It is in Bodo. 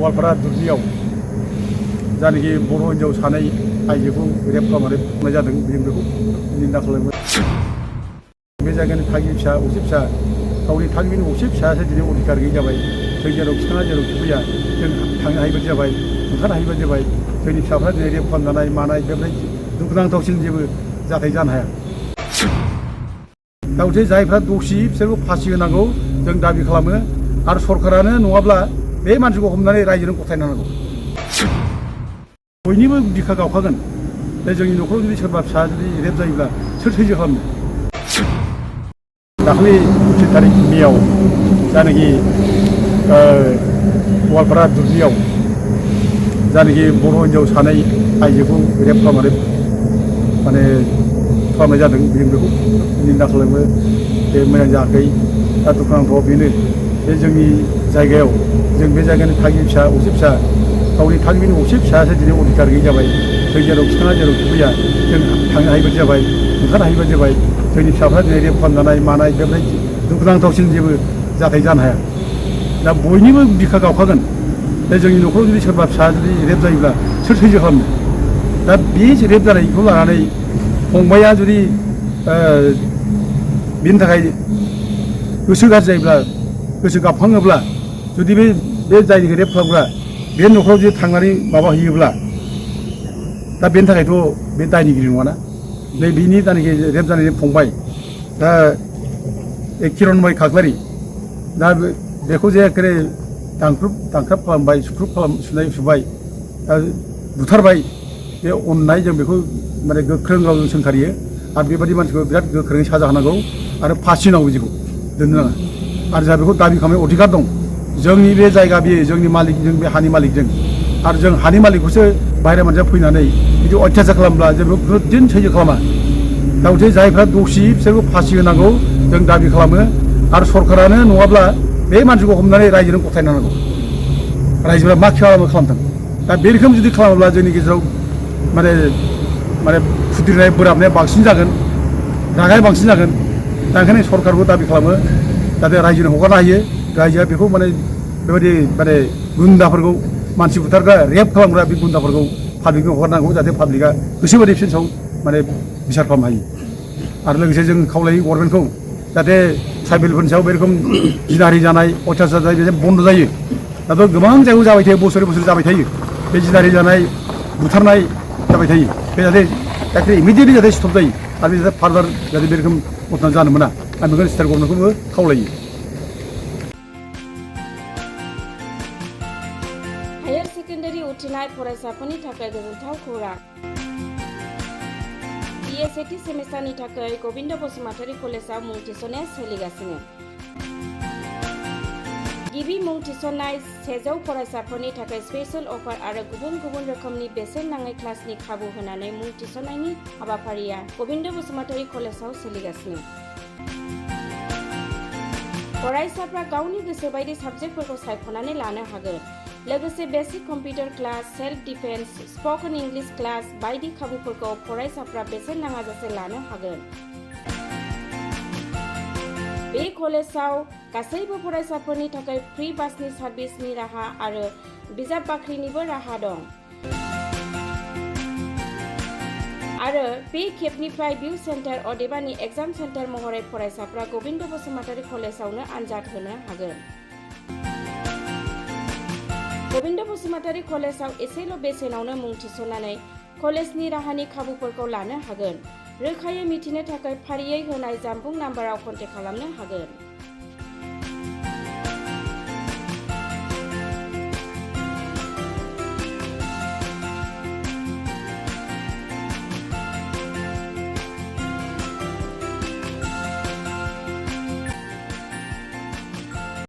गवालपारा दुब्लियाव जायनाखि बर' हिन्जाव सानै आइजोखौ रेप खालामनानै बुंनाय जादों जों बेखौ निन्दा खालामो। बे जायगानि थागिबि फिसा असे फिसा गावनि थागिबिनि असे फिसायासो दिनै अधिकार गैयै जाबाय। जों जेराव खिथाना जेराव खिफैया जों थांनो हायिबादि जाबाय, ओंखारनो हायिबादि जाबाय। जोंनि फिसाफ्रा दिनै रेप खालामजानाय मानाय बेबायदि दुखुनांथावसिन जेबो जाथाय जानो हाया। दा गथे जायफ्रा दसि बिसोरखौ फासि होनांगौ जों दाबि खालामो आरो सरकारानो नङाब्ला बे मानसिखौ हमनानै रायजोनो गथायना होनांगौ। बयनिबो बिखा गावखागोन। दा जोंनि न'खराव जुदि सोरबा फिसा जुदि रेप जायोब्ला सोर सैज्य खालामनो? दाखालि 25 तारिख मेआव जायनाखि गवालपारा दुब्लियाव जायनाखि बर' हिन्जाव सानै आइजोखौ रेप खालामनानै खालामनाय जादों जों बेखौ निन्दा खालामो। बे मोजां जायाखै। दा दुखुनांथाव बेनो बे जोंनि जायगायाव जों बे जायगानि थागिबि फिसा असे फिसा गावनि थागिबिनि असे फिसायासो दिनै अधिकार गैयै जाबाय। जों जेराव खिथाना जेराव खिफैया जों थांनो हायिबादि जाबाय, ओंखारनो हायिबादि जाबाय। जोंनि फिसाफ्रा दिनै रेप खालामजानाय मानाय बेबायदि दुखुनांथावसिन जेबो जाथाय जानो हाया। दा बयनिबो बिखा गावखागोन। दा जोंनि न'खराव जुदि सोरबा फिसा जुदि रेप जायोब्ला सोर सैज्य खालामनो? दा बे रेप जानायखौ लानानै फंबाया जुदि बिनि थाखाय गोसो गाज्रि जायोब्ला, गोसो गाबखाङोब्ला जुदि बे जायनिखि रेप खालामग्रा बे न'खराव जुदि थांनानै माबा हैयोब्ला दा बेनि थाखायथ' बे दायनिगिरि नङाना। नै बिनि दानिखि रेप जानायनि फंबाय दा किरनमय खाख्लारि दा बेखौ जे एखेबारे दानख्राब खालामबाय, सुबाय दा बुथारबाय। बे अननाय जों बेखौ गोख्रों रावजों सोंखारियो आरो बेबायदि मानसिखौ बिराद गोख्रोङै साजा होनांगौ आरो फासि होनांगौ। बिदिखौ दोननो नाङा आरो जोंहा बेखौ दाबि खालामनाय अधिकार दं। जोंनि बे जायगा बेयो जोंनि मालिक, जों बे हानि मालिकजों आरो जों हानि मालिकखौसो बाहेरा मानसिया फैनानै बिदि अयथासार खालामब्ला जों बेखौ खुनुदिन सैज्य खालामा। दा गथे जायफ्रा दसि बिसोरखौ फासि होनांगौ जों दाबि खालामो आरो सरकारानो नङाब्ला बे मानसिखौ हमनानै रायजोनो गथायना होनांगौ। रायजोफोरा मा खालामथों। दा बे रोखोम जुदि खालामोब्ला जोंनि गेजेराव खुद्रिनाय बोराबनाया बांसिन जागोन, रागाया बांसिन जागोन। दा ओंखायनो सरकारखौ दाबि खालामो जाहाथे रायजोनो हगारनो हायो। रायजोआ बेखौ बेबायदि गुन्दाफोरखौ, मानसि बुथारग्रा रेप खालामग्रा बे गुन्दाफोरखौ पाब्लिकनो हगारनांगौ जाहाथे पाब्लिकआ गोसोबायदि बिसोरनि सायाव बिसार खालामनो हायो। आरो लोगोसे जों खावलायो गभर्नमेन्टखौ जाहाथे ट्राइबेलफोरनि सायाव बे रोखोम जिनाहारि जानाय, अयथासार जानाय बे बन्द जायो। दाथ' गोबां जायगायाव जाबाय थायो, बोसोरै बोसोर जाबाय थायो। बे जिनाहारि जानाय, बुथारनाय जाबाय थायो। बे जाहाथे इमिडियेटलि जाहाथे स्टप जायो आरो जाहाथे फार्दार जाहाथे बे रोखोम घटना जानो मोना। आं बेखौनो स्टेट गभर्नमेन्टखौबो खावलायो। हायार सेकेन्डारि उथ्रिनाय फरायसाफोरनि थाखाय गोजोनथाव खौरां। BA सेथि सेमिस्टारनि थाखाय गबिन्द बसुमतारी कलेजाव मुं थिसननाया सोलिगासिनो। गिबि मुं थिसननाय 100 फरायसाफोरनि थाखाय स्पेशल अफार आरो गुबुन गुबुन रोखोमनि बेसेन नाङै क्लासनि खाबु होनानै मुं थिसननायनि हाबाफारिया गबिन्द बसुमतारी कलेजाव सोलिगासिनो। फरायसाफ्रा गावनि गोसो बायदि साबजेक्टफोरखौ सायख'नानै लानो हागोन। लोगोसे basic computer class, self defence, spoken English class बायदि खाबुफोरखौ फरायसाफ्रा बेसेन नाङाजासे लानो हागोन। बे कलेजाव गासैबो फरायसाफोरनि थाखाय फ्रि बासनि सार्भिसनि राहा आरो बिजाब बाख्रिनिबो राहा दं। आरो बे खेबनिफ्राय भिउ सेन्टार अदेबानि एग्जाम सेन्टार महरै फरायसाफ्रा गबिन्द बसुमतारी कलेजावनो आनजाद होनो हागोन। गबिन्द बसुमतारी कलेजाव एसेल' बेसेनावनो मुं थिसननानै कलेजनि राहानि खाबुफोरखौ लानो हागोन। रोखायै मिथिनो थाखाय फारियै होनाय जानबुं नाम्बाराव कन्टेक्ट खालामनो हागोन।